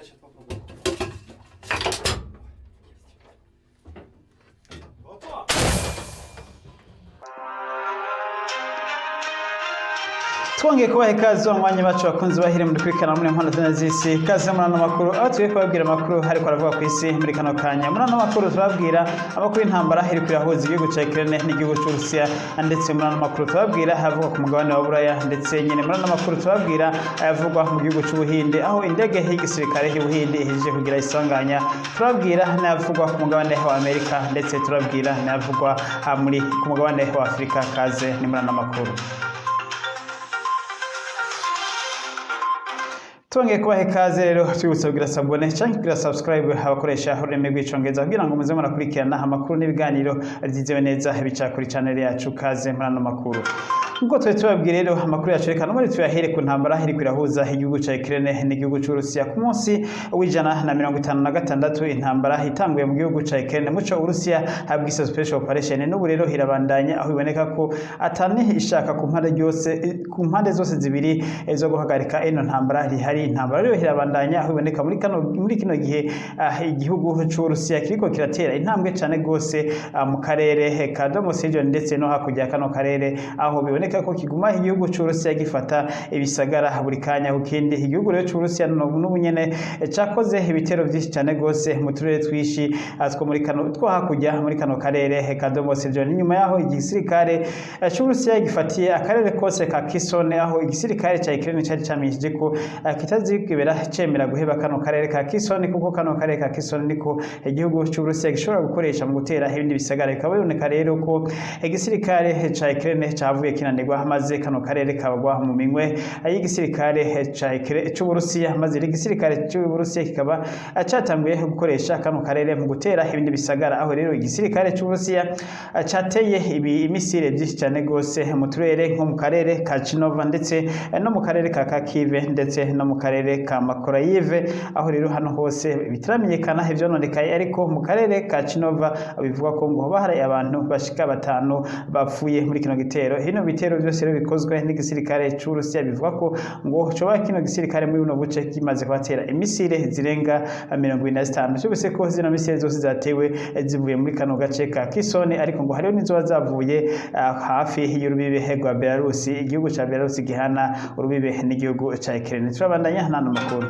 сейчас попробую. Есть. Опа! Twongeye kubaha ikaze abanywanyi bacu bakunzi bahire muri kwikana muri mpano zine z'isi. Ikaze muri ano makuru, aho tugiye kubabwira amakuru ariko aravuga ku isi muri kano kanya. Muri ano makuru tubabwira amakuru y'intambara iriko irahuza igihugu ca Ukraine n'igihugu c'Uburusiya, ndetse muri ano makuru tubabwira ayavugwa ku mugabane wa Buraya, ndetse nyene muri ano makuru tubabwira ayavugwa mu gihugu c'Ubuhinde, aho indege y'igisirikare y'Ubuhinde ihejeje kugira isanganya. Turababwira n'ayavugwa ku mugabane wa Amerika, ndetse turababwira n'ayavugwa muri ku mugabane wa Afurika. Kaze ni muri ano makuru. Twongeye kubaha ikaze rero, twibutsa kugira s'abonner canke kugira subscribe abakoresha ururimi rw'Icongereza, kugira ngo muze murakurikirana amakuru n'ibiganiro vyizewe neza bica kuri channel yacu. Kaze muri ano makuru. Nkuko twari tubabwiye rero, amakuru yacu reka n'ubundi tuyahere ku ntambara iriko irahuza igihugu ca Ukraine n'igihugu c'Uburusiya. Ku munsi w'156 intambara itanguye mu gihugu ca Ukraine, muco Uburusiya habwise special operation, n'ubu rero irabandanya, aho biboneka ko atani ishaka ku mpande ryose, ku mpande zose zibiri zo guhagarika ino ntambara rihari. Intambara rero irabandanya, aho iboneka muri kino gihe igihugu c'Uburusiya kiriko kiratera intambwe cane gose mu karere ka Donbas region, ndetse no hakurya ya kano karere, aho biboneka ko kiguma igihugu c'Uburusiya gifata ibisagara buri kanya ku kindi. Igihugu rero c'Uburusiya n'ubu nyene cakoze ibitero vyinshi cane gose mu turere twishi two muri kano, two hakurya muri kano karere ka Donbas region. Inyuma yaho igisirikare c'Uburusiya gifatiye akarere kose ka Kherson, aho igisirikare ca Ukraine cari camenyesheje ko kitazigera cemera guheba kano karere ka Kherson, kuko kano karere ka Kherson niko igihugu c'Uburusiya gishobora gukoresha mu gutera ibindi bisagara. Bikaba biboneka rero ko igisirikare ca Ukraine cavuye kinanirwa, maze kano karere kabagwa mu minwe y'igisirikare ca Ukraine c'Uburusiya, maze igisirikare c'Uburusiya kikaba catanguye gukoresha kano karere mu gutera ibindi bisagara, aho rero igisirikare c'Uburusiya cateye ibi imisile byinshi cyane gose mu turere nko mu karere ka Chinova, ndetse no mu karere ka Kharkiv, ndetse no mu karere ka Mykolaiv, aho rero hano hose bitaramenyekana ivyononekaye, ariko mu karere ka Chinova bivugwa ko ngo hoba hari abantu bashika batanu bapfuye muri kino gitero. Hino bitero byose rero bikozwe n'igisirikare c'Uburusiya, bivugwa ko ngo coba kino gisirikare muri buno buce kimaze kubatera imisile zirenga 75. Cyubise ko zino misile zose zatewe zivuye muri kano gace ka Kherson, ariko ngo hariho n'izoba zavuye hafi y'urubibe rwa Belarus, igihugu ca Belarus gihana urubibe n'igihugu ca Ukraine. Turabandanya n'ano makuru.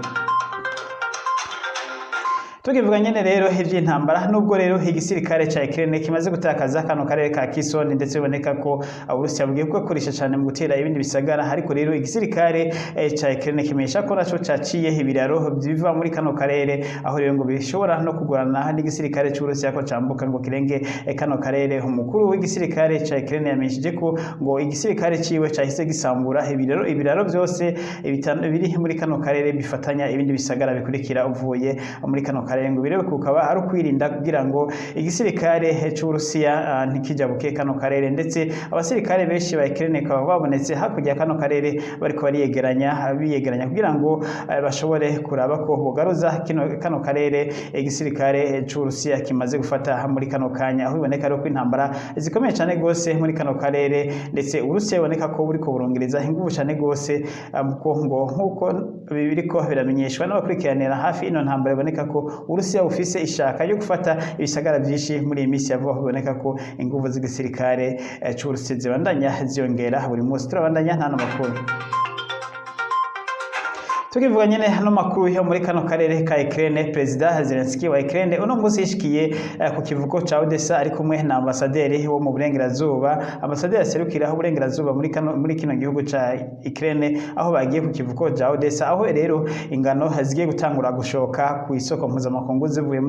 Tukivuga nyene rero ivy'intambara, nubwo rero igisirikare ca Ukraine kimaze gutakaza kano karere ka Kherson, ndetse biboneka ko Uburusiya bugiye kugakoresha cane mu gutera ibindi bisagara, ariko rero igisirikare ca Ukraine kimenyesha ko naco caciye ibiraro biva muri kano karere, aho rero ngo bishobora no kugorana n'igisirikare c'Uburusiya ko cambuka ngo kirenge kano karere. Umukuru w'igisirikare ca Ukraine yamenyesheje ko ngo igisirikare ciwe cahise gisambura ibiraro vyose biri muri kano karere bifatanya ibindi bisagara bikurikira uvuye muri kano karere, ngo birebe kukaba ari ukwirinda kugira ngo igisirikare c'Uburusiya ntikijabuke kano karere. Ndetse abasirikare benshi ba Ukraine bakaba babonetse hakurya ya kano karere bariko bariyegeranya, biyegeranya kugira ngo bashobore kuraba ko bogaruza kano karere igisirikare c'Uburusiya kimaze gufata muri kano kanya, aho biboneka rero ko intambara zikomeye cane gose muri kano karere, ndetse Uburusiya biboneka ko buriko burongereza inguvu cane gose, ko ngo nkuko biriko biramenyeshwa n'abakurikiranira hafi ino ntambara, biboneka ko Uburusiya bufise ishaka ryo gufata ibisagara vyinshi muri iyi minsi ya vuba. Biboneka ko inguvu z'igisirikare c'Uburusiya zibandanya ziyongera buri munsi. Turabandanya nta makuru. Tukivuga nyene hano makuru yo muri kano karere ka Ukraine, Perezida Zelensky wa Ukraine uno munsi yishikiye ku kivuko ca Odessa ari kumwe na ambasaderi wo mu burengerazuba, ambasaderi aserukira uburengerazuba muri kino gihugu ca Ukraine, aho bagiye ku kivuko ca Odessa, aho rero ingano zigiye gutangura gushoka ku isoko mpuzamakungu zivuye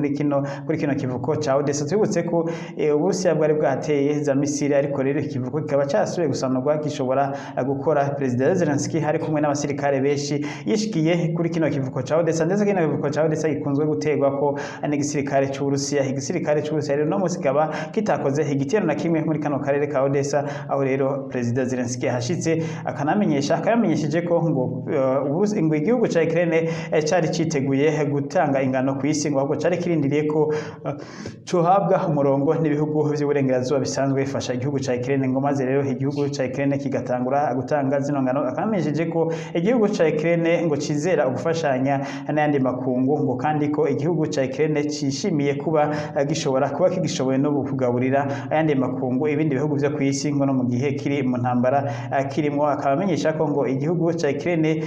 kuri kino kivuko ca Odessa. Twibutse ko Uburusiya bwari bwahateye za misile, ariko rero ikivuko kikaba cyasubiye gusanurwa, gishobora gukora. Perezida Zelensky ari kumwe n'abasirikare benshi yishikiye kuri kino kivuko ca Odessa, ndetse kino kivuko ca Odessa gikunzwe guterwa ko n'igisirikare c'Uburusiya. Igisirikare c'Uburusiya rero no munsi kikaba kitakoze igitero na kimwe muri kano karere ka Odessa, aho rero Perezida Zelensky yahashitse akanamenyesha, akayamenyesheje ko ngo igihugu ca Ukraine cari citeguye gutanga ingano ku isi, ngo ahubwo cari kirindiriye ko cohabwa umurongo n'ibihugu vy'uburengerazuba bisanzwe bifasha igihugu ca Ukraine, ngo maze rero igihugu ca Ukraine kigatangura gutanga zino ngano. Akanamenyesheje ko igihugu ca Ukraine ngo ngo cizera ugufashanya n'ayandi makungu, ngo kandi ko igihugu ca Ukraine cishimiye kuba gishobora kuba kigishoboye no kugaburira ayandi makungu, ibindi bihugu vyo kw'isi, ngo no mu gihe kiri mu ntambara kirimwo. Akaba amenyesha ko ngo igihugu ca Ukraine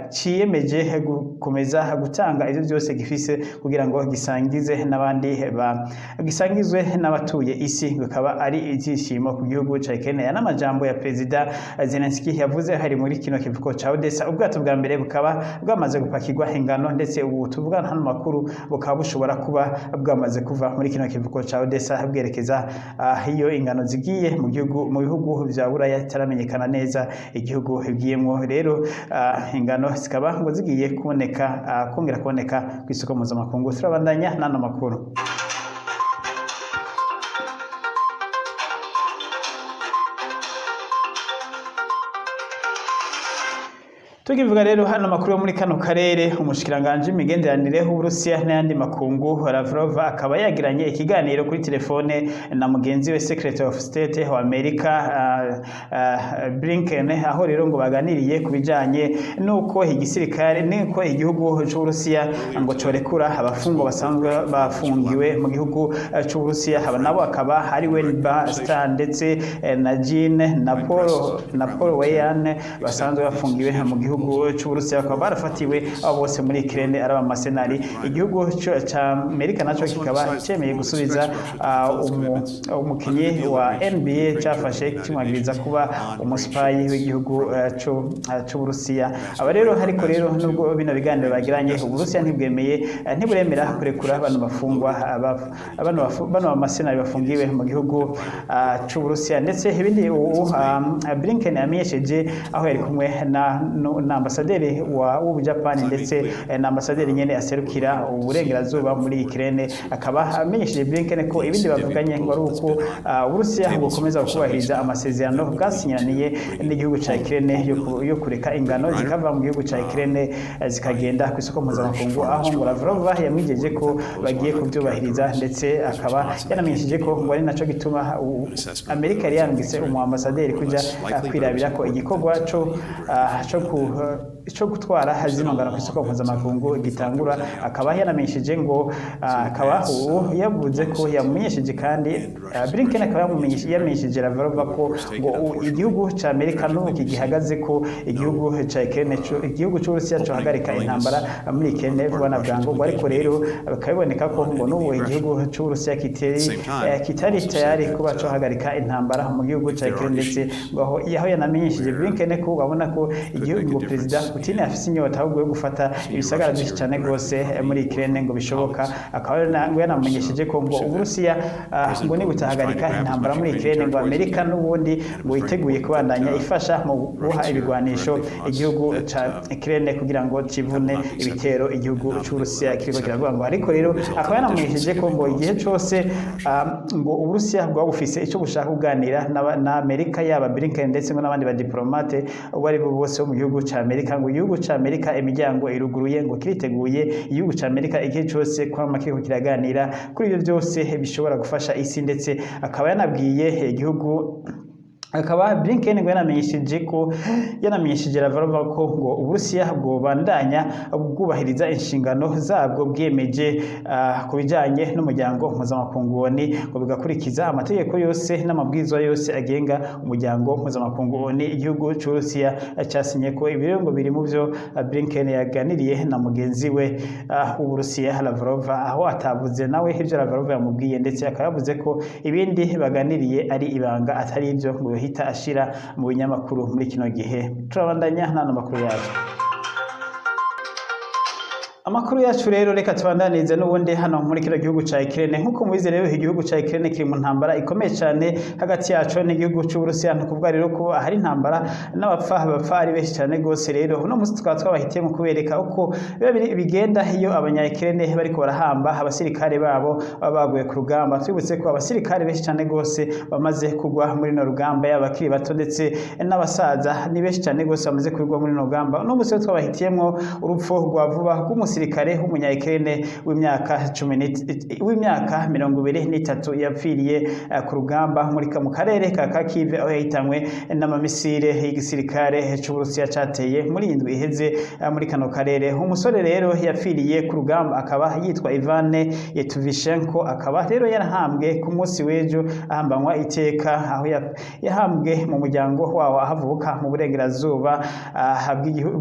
ciyemeje gukomeza gutanga ivyo vyose gifise kugira ngo gisangize n'abandi ba gisangizwe n'abatuye isi, ngo bikaba ari ivyishimo ku gihugu ca Ukraine. Aya n'amajambo ya Perezida Zelensky yavuze hari muri kino kivuko ca Odessa. Ubwato bwa mbere bukaba bwamaze gupakirwa ingano, ndetse ubu tuvugana hano makuru bukaba bushobora kuba bwamaze kuva muri kino kivuko ca Odessa bwerekeza iyo ingano zigiye mu gihugu, mu bihugu vya Buraya itaramenyekana neza igihugu bigiyemwo. Rero ingano zikaba ngo zigiye kuboneka, kongera kuboneka ku isoko mpuzamakungu. Turabandanya n'ano makuru. Tukivuga rero hano makuru yo muri kano karere, umushikiranganje w'imigenderanire w'Uburusiya n'ayandi makungu Lavrov akaba yagiranye ikiganiro kuri telefone na mugenzi we Secretary of State wa Amerika Blinken, aho rero ngo baganiriye ku bijanye nuko igisirikare nuko igihugu c'Uburusiya ngo corekura abafungwa basanzwe bafungiwe mu gihugu c'Uburusiya. Aba nabo akaba ari Wenba Star ndetse na Jean na Paul Whelan basanzwe bafungiwe mu gihugu c'Uburusiya, bakaba barafatiwe abo bose muri Ukraine ari abamasenari. Igihugu ca Amerika naco kikaba cemeye gusubiza umukinyi wa NBA cafashe kimwagiriza kuba umuspayi w'igihugu c'Uburusiya. Aba rero, ariko rero nubwo bino biganiro bagiranye, Uburusiya ntibwemeye, ntiburemera kurekura bano bafungwa, bano bamasenari bafungiwe mu gihugu c'Uburusiya. Ndetse ibindi ubu Blinken yamenyesheje aho yari kumwe na ambasaderi wa w'Ubujapani ndetse na ambasaderi nyene aserukira uburengerazuba muri Ukraine, akaba amenyesheje Blinken ko ibindi bavuganye ngo ari uko Uburusiya bukomeza kubahiriza amasezerano bwasinyaniye n'igihugu ca Ukraine yo kureka ingano zikava mu gihugu ca Ukraine zikagenda ku isoko mpuzamakungu, aho ngo Lavrov yamwijeje ko bagiye kuvyubahiriza. Ndetse akaba yanamenyesheje ko ngo ari naco gituma Amerika yari yarungitse umu ambasaderi kuja kwirabira ko igikorwa co gutwara zino ngano ku isoko mpuzamakungu gitangura. Akaba yanamenyesheje ngo akaba ubu yavuze ko yamumenyesheje kandi Blinken akaba yamenyesheje Lavrov ko ngo igihugu ca Amerika n'ubu kigihagaze ko igihugu ca Ukraine, igihugu c'Uburusiya cohagarika intambara muri Ukraine vuba na bwangu. Ngo ariko rero bikaba biboneka ko ngo n'ubu igihugu c'Uburusiya kitari tayari kuba cohagarika intambara mu gihugu ca Ukraine. Ndetse ngo aho yanamenyesheje Blinken ko babona ko igihugu, ngo Perezida Putin afise inyota ahubwo yo gufata ibisagara byinshi cyane rwose muri Ukraine ngo bishoboka. Akaba ngo yanamenyesheje ko ngo Uburusiya ngo nibutahagarika intambara muri Ukraine, ngo Amerika n'ubundi ngo yiteguye kubandanya ifasha mu guha ibigwanisho igihugu ca Ukraine kugira ngo kivune ibitero igihugu c'Uburusiya kiriko kiravuga. Ngo ariko rero akaba yanamenyesheje ko ngo igihe cose ngo Uburusiya bwaba bufise ico bushaka kuganira na Amerika, yaba Blinken ndetse ngo n'abandi badiplomate uwo ari bo bose bo mu gihugu ca Amerika, ngo igihugu ca Amerika imiryango iruguruye, ngo kiriteguye igihugu ca Amerika igihe cose kwama kiriko kiraganira kuri ibyo byose bishobora gufasha isi. Ndetse akaba yanabwiye igihugu, akaba Blinken ngo yanamenyesheje ko yanamenyesheje Lavrov ko ngo Uburusiya bwobandanya bwubahiriza inshingano zabwo bwiyemeje ku bijanye n'umuryango mpuzamakungu ONU, ngo bigakurikiza amategeko yose n'amabwirizwa yose agenga umuryango mpuzamakungu ONU igihugu c'Uburusiya casinye ko. Ibi rero ngo biri mu vyo Blinken yaganiriye na mugenzi we w'Uburusiya Lavrov, aho atavuze nawe ivyo Lavrov yamubwiye, ndetse akaba yavuze ko ibindi baganiriye ari ibanga, atari ivyo ngo yohita ashira mu binyamakuru muri kino gihe. Turabandanya n'ano makuru yacu. Amakuru yacu rero reka tubandanirize n'ubundi hano muri kino gihugu ca Ukraine. Nk'uko mubizi rero, igihugu ca Ukraine kiri mu ntambara ikomeye cyane hagati yaco n'igihugu c'Uburusiya. Ni ukuvuga rero ko ahari intambara n'abapfa bapfa ari benshi cyane gose. Rero uno munsi tukaba twabahitiye mu kubereka uko biba bigenda iyo abanya Ukraine bariko barahamba abasirikare babo baba baguye ku rugamba. Twibutse ko abasirikare benshi cyane gose bamaze kugwa muri no rugamba, yaba abakiri bato ndetse n'abasaza, ni benshi cyane gose bamaze kugwa muri no rugamba. Uno munsi rero twabahitiyemwo urupfu rwa vuba rw'umusirikare. umusirikare w'umunya Ukraine w'imyaka w'imyaka 23 yapfiriye ku rugamba muri mu karere ka Kharkiv, aho yahitanywe n'amamisire y'igisirikare c'Uburusiya cateye muri iyi ndwi iheze muri kano karere. Umusore rero yapfiriye ku rugamba akaba yitwa Ivan Yetvishenko, akaba rero yarahambwe ku munsi w'ejo, ahambanywa iteka, aho yahambwe mu muryango wawo ahavuka mu burengerazuba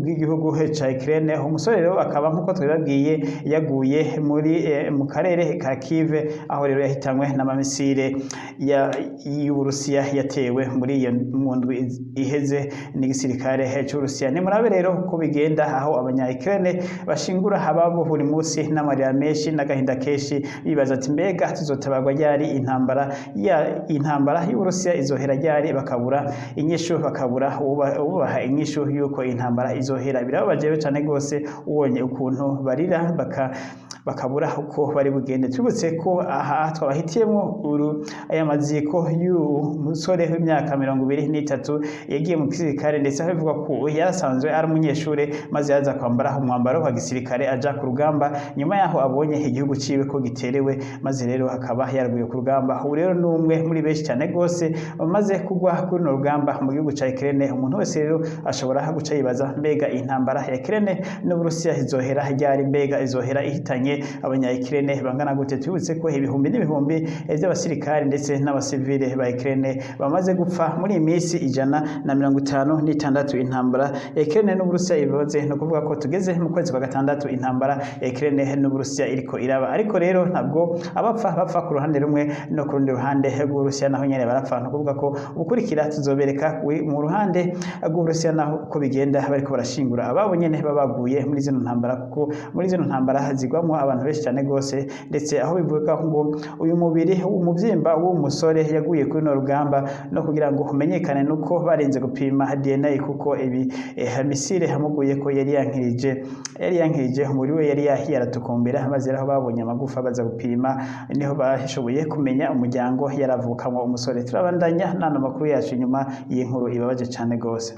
bw'igihugu ca Ukraine. Umusore rero akaba, nk'uko twabibabwiye, yaguye muri mu karere ka Kiev, aho rero yahitanywe n'amamisire y'Uburusiya yatewe muri iyo mu ndwi iheze n'igisirikare c'Uburusiya. Nimurabe rero uko bigenda, aho abanya Ukraine bashingura ababo buri munsi n'amarira menshi n'agahinda kenshi, bibaza ati: "Mbega tuzotabarwa ryari? Intambara y'Uburusiya izohera ryari?" Bakabura inyishu, bakabura ubaha inyishu y'uko intambara izohera. Birababaje rero cane gose ubonye ukuntu barira bakabura uko bari bugende. Twibutse ko aha twabahitiyemo uru aya maziko y'uyu musore w'imyaka 23 yagiye mu gisirikare, ndetse aho bivugwa ko yarasanzwe ari umunyeshure, maze yaza kwambara umwambaro wa gisirikare aja ku rugamba nyuma yaho abonye igihugu ciwe ko giterewe, maze rero akaba yaraguye ku rugamba. Ubu rero ni umwe muri benshi cyane gose bamaze kugwa kuri runo rugamba mu gihugu ca Ukraine. Umuntu wese rero ashobora guca yibaza: mbega intambara ya Ukraine n'Uburusiya izohera ryari? Mbega izohera ihitanye abanya Ukraine bangana gute? Twibutse ko ibihumbi n'ibihumbi by'abasirikare ndetse n'abasivile ba Ukraine bamaze gupfa muri iyi minsi 156 intambara ya Ukraine n'Uburusiya ibibaze. No kuvuga ko tugeze mu kwezi kwa gatandatu intambara ya Ukraine n'Uburusiya iriko iraba. Ariko rero ntabwo abapfa bapfa ku ruhande rumwe, no ku rundi ruhande rw'Uburusiya naho nyene barapfa. No kuvuga ko ubukurikira tuzobereka mu ruhande rw'Uburusiya naho uko bigenda, bariko barashingura ababo nyene babaguye muri zino ntambara, kuko muri zino ntambara zigwamwo abantu benshi cyane gose. Ndetse aho bivuga ngo uyu mubiri, umuvyimba w'uwo musore yaguye kuri runo rugamba, no kugira ngo umenyekane nuko barinze gupima DNA, kuko ibi misile yamuguye ko yari yankirije umubiri we, yari yahiye aratukumbira, maze aho babonye amagufa baza gupima niho bashoboye kumenya umuryango yaravukamwo umusore. Turabandanya n'ano makuru yacu nyuma y'inkuru ibabaje cyane gose.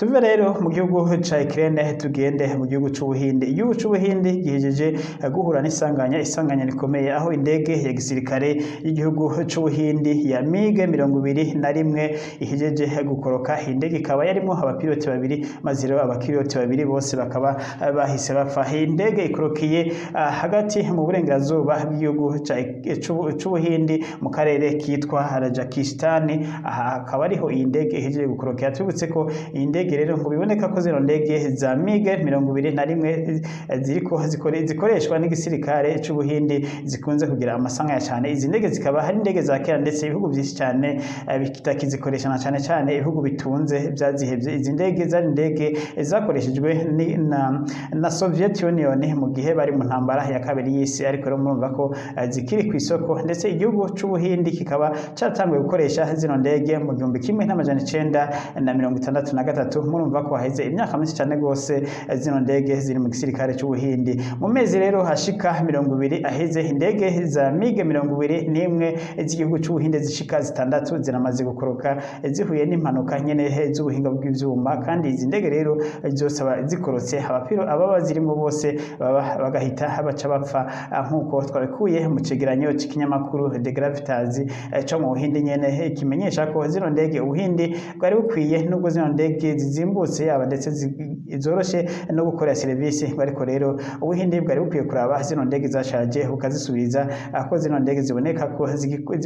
Tuve rero mu gihugu ca Ukraine tugende mu gihugu c'Ubuhinde. Igihugu c'Ubuhinde gihejeje guhura n'isanganya, isanganya rikomeye, aho indege ya gisirikare y'igihugu c'Ubuhindi ya MiG 21 ihejeje gukoroka. Indege ikaba yarimo abapilote babiri, maze rero abapilote babiri bose bakaba bahise bapfa. Indege ikorokiye hagati mu burengerazuba bw'igihugu c'Ubuhindi mu karere kitwa Rajasthan. Aha akaba ariho iyi ndege ihejeje gukorokera. Twibutse ko iyi ndege rero, ngo biboneka ko zino ndege za MiG 21 ziriko zikoreshwa n'igisirikare c'Ubuhindi zikunze kugira amasanganya cyane. Izi ndege zikaba hari indege za kera, ndetse ibihugu byinshi cyane bitakizikoresha, na cyane cyane ibihugu bitunze byazihevye. Izi ndege zari indege zakoreshejwe na Soviet Union mu gihe bari mu ntambara ya kabiri y'isi, ariko rero murumva ko zikiri ku isoko. Ndetse igihugu c'Ubuhindi kikaba caratanguye gukoresha zino ndege mu 1963. Murumva ko haheze imyaka myinshi cyane rwose zino ndege ziri mu gisirikare c'Ubuhindi. Mu mezi rero hashika 20 aheze, indege za MiG 21 z'igihugu c'Ubuhinde zishika zitandatu ziramaze gukoroka, zihuye n'impanuka nyene z'ubuhinga bw'ivyuma. Kandi izi ndege rero zose zikorotse, abapiro ababa zirimo bose baba bagahita baca bapfa, nk'uko twabikuye mu cegeranyo c'ikinyamakuru The Gravitas co mu Buhindi nyene, kimenyesha ko zino ndege Ubuhindi bwari bukwiye, nubwo zino ndege zizimbutse yaba ndetse zoroshe no gukorera serivisi, ariko rero Ubuhindi bwari bukwiye kuraba zino ndege zashaje bukazisubiza, ko zino ndege ziboneka ko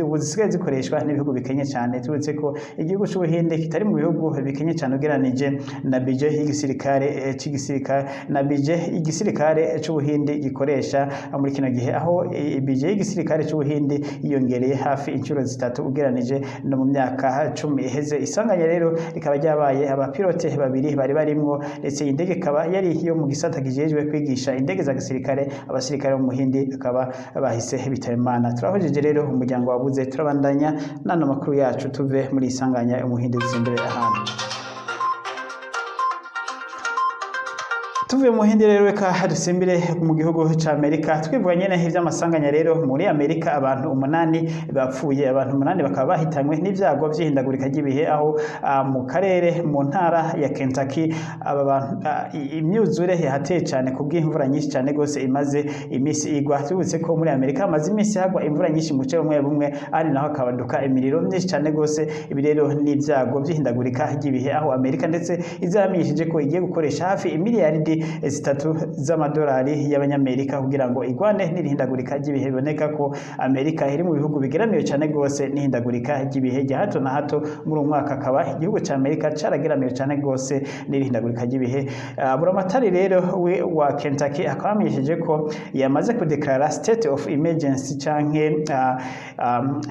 ubu zisigaye zikoreshwa n'ibihugu bikenye cyane. Turetse ko igihugu c'Ubuhinde kitari mu bihugu bikenye cyane ugereranije na budget y'igisirikare c'igisirikare, na budget igisirikare c'Ubuhinde gikoresha muri kino gihe, aho budget y'igisirikare c'Ubuhinde yiyongereye hafi inshuro zitatu ugereranije no mu myaka 10 iheze. Isanganya rero rikaba ryabaye abapilote babiri bari barimwo, ndetse iyi ndege ikaba yari iyo mu gisata kijejwe kwigisha indege za gisirikare abasirikare bo mu Buhindi, akaba bahise bitaba Imana. Turahojeje rero umuryango wabuze. Turabandanya n'ano makuru yacu, tuve muri isanganya Umuhinde dusimbire ahantu. Tuvuye mu Hindi rero, reka dusimbire mu gihugu ca Amerika. Twivuga nyene ivy'amasanganya rero muri Amerika, abantu 8 bapfuye, abantu 8 bakaba bahitanywe n'ivyago vy'ihindagurika ry'ibihe, aho mu karere, mu ntara ya Kentucky, aba bantu imyuzure yahateye cane kubw'imvura nyinshi cane gose imaze imisi igwa. Tubutse ko muri Amerika hamaze imisi hagwa imvura nyinshi mu buce bumwe bumwe, ari naho hakabaduka imiriro myinshi cane gose. Ibi rero n'ivyago vy'ihindagurika ry'ibihe, aho Amerika ndetse izamenyesheje ko igiye gukoresha hafi imiliyaridi 3 z'amadolari y'abanyamerika kugira ngo igwane n'irihindagurika ry'ibihe. Biboneka ko Amerika iri mu bihugu bigeramiwe cane gose n'ihindagurika ry'ibihe rya hato na hato. Muri uyu mwaka akaba igihugu ca Amerika carageramiwe cane gose n'irihindagurika ry'ibihe. Buramatari rero we wa Kentucky akaba yamenyesheje ko yamaze kudeklara state of emergency, canke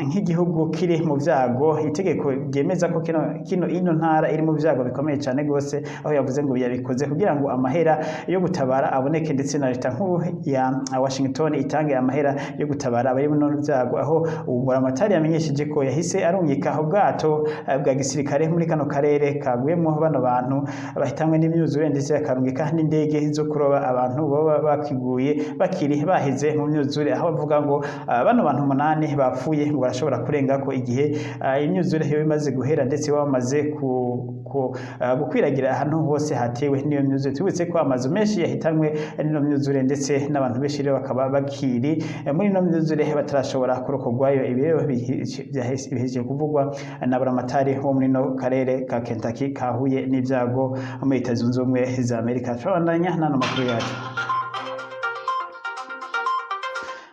nk'igihugu kiri mu vyago, itegeko ryemeza ko kino, kino ino ntara iri mu vyago bikomeye cane gose, aho yavuze ngo yabikoze kugira ngo amahera yo gutabara aboneke, ndetse na leta nkuru ya Washington itange amahera yo gutabara abari mu vyago, aho buramatari yamenyesheje ko yahise arungika ubwato bwa gisirikare muri kano karere kaguyemwo bano bantu bahitanwe n'imyuzure, ndetse akarungika n'indege zo kuroba abantu baba bakiguye bakiri baheze mu myuzure, aho bavuga ngo bano bantu 8 bapfuye ngo barashobora kurenga ko igihe imyuzure yo imaze guhera, ndetse bamaze ku gukwiragira ahantu hose hatewe n'iyo myuzure. Tubutse ko amazu menshi yahitanwe n'ino myuzure, ndetse n'abantu benshi rero bakaba bakiri muri ino myuzure batarashobora kurokorwayo. Ibi rero bihejeje kuvugwa na buramatari wo muri no karere ka Kentucky kahuye n'ibyago muri Leta Zunze Ubumwe za Amerika. Turabandanya n'ano makuru yacu.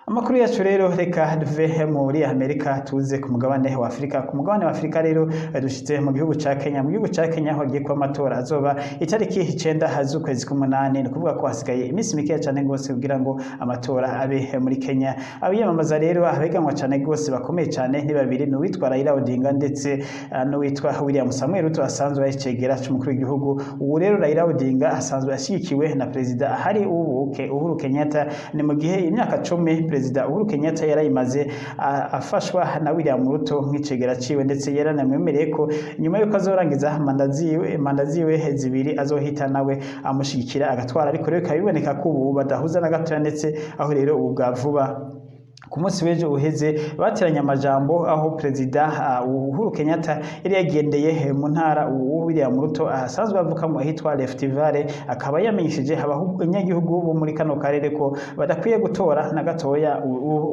Amakuru yacu rero, reka duve muri Amerika tuze ku mugabane wa Afrika. Ku mugabane wa Afrika rero dushitse mu gihugu ca Kenya. Mu gihugu ca Kenya hagiye kuba amatora azoba itariki 9 z'ukwezi k'umunani. Ni ukuvuga ko hasigaye iminsi mikeya cane gose kugira ngo amatora abe muri Kenya. Abiyamamaza rero, abeganwa cane gose bakomeye cane ni babiri: ni uwitwa Raila Odinga ndetse n'uwitwa William Samuel Ruto, asanzwe ari icegera c'umukuru w'igihugu. Ubu rero Raila Odinga asanzwe ashigikiwe na perezida ahari ubu, Uhuru Kenyatta. Ni mu gihe imyaka 10 perezida Uhuru Kenyatta yarayimaze afashwa na William Ruto nk'icegera ciwe, ndetse yaranamwemereye ko nyuma yuko azorangiza manda ziwe zibiri azohita nawe amushigikira agatwara. Ariko rero bikaba biboneka ko ubu badahuza na gatoya, ndetse aho rero ubu bwa vuba ku munsi w'ejo uheze bateranye amajambo, aho perezida Uhuru Kenyatta yari yagendeye mu ntara ubu William Ruto asanzwe avukamo ahitwa Rift Valley, akaba yamenyesheje abanyagihugu bo muri kano karere ko badakwiye gutora na gatoya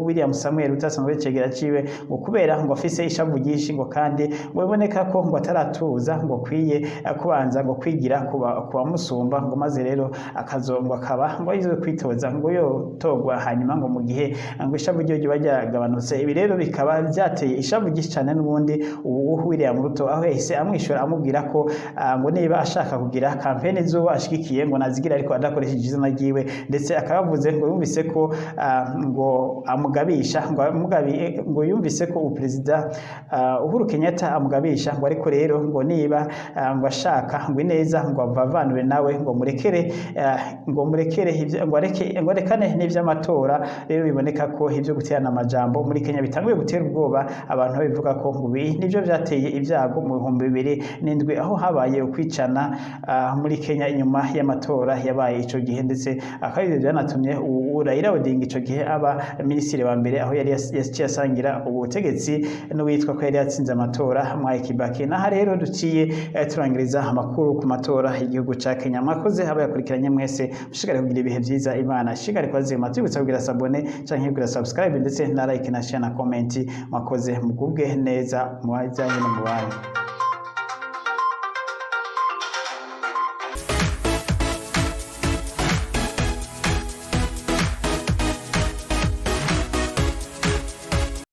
William Samuel Ruto asanzwe icegera ciwe, ngo kubera ngo afise ishavu ryinshi, ngo kandi ngo biboneka ko ngo ataratuza, ngo akwiye kubanza ngo kwigira kubamusumba, ngo maze rero akazo ngo akaba ngo yize kwitoza ngo yotorwa hanyuma, ngo mu gihe ngo ishavu ryo riba ryagabanutse. Ibi rero bikaba byateye ishavu ryinshi cyane n'ubundi ubu William Ruto, aho yahise amwishyura amubwira ko ngo niba ashaka kugira kampeni z'uwo ashigikiye ngo nazigira, ariko adakoresheje izina ryiwe, ndetse akaba yavuze ngo yumvise ko ngo amugabisha, ngo amugabi, ngo yumvise ko uperezida Uhuru Kenyatta amugabisha, ngo ariko rero ngo niba ngo ashaka ngo ineza ngo avavanure nawe, ngo murekere ngo areke, ngo arekane n'ivy'amatora. Rero biboneka ko ivyo guterana amajambo muri Kenya bitanguye gutera ubwoba abantu, babivuga ko ngo ibi nivyo vyateye ibyago mu 2007, aho habaye ukwicana muri Kenya inyuma y'amatora yabaye ico gihe, ndetse akaba ivyo byanatumye Raila Odinga ico gihe aba minisitiri wa mbere, aho yari yaciye asangira ubutegetsi n'uwitwa ko yari yatsinze amatora, Mwai Kibaki. Naha rero duciye turangiriza amakuru ku matora y'igihugu ca Kenya. Mwakoze abayakurikiranye mwese, mushikare kugira ibihe vyiza, Imana ishikare kwazima. Tubibutsa kugira s'abonner canke kugira subscribe, ndetse na like na share na comment. Mwakoze, mugubwe neza mu bajyanye no mu banyu.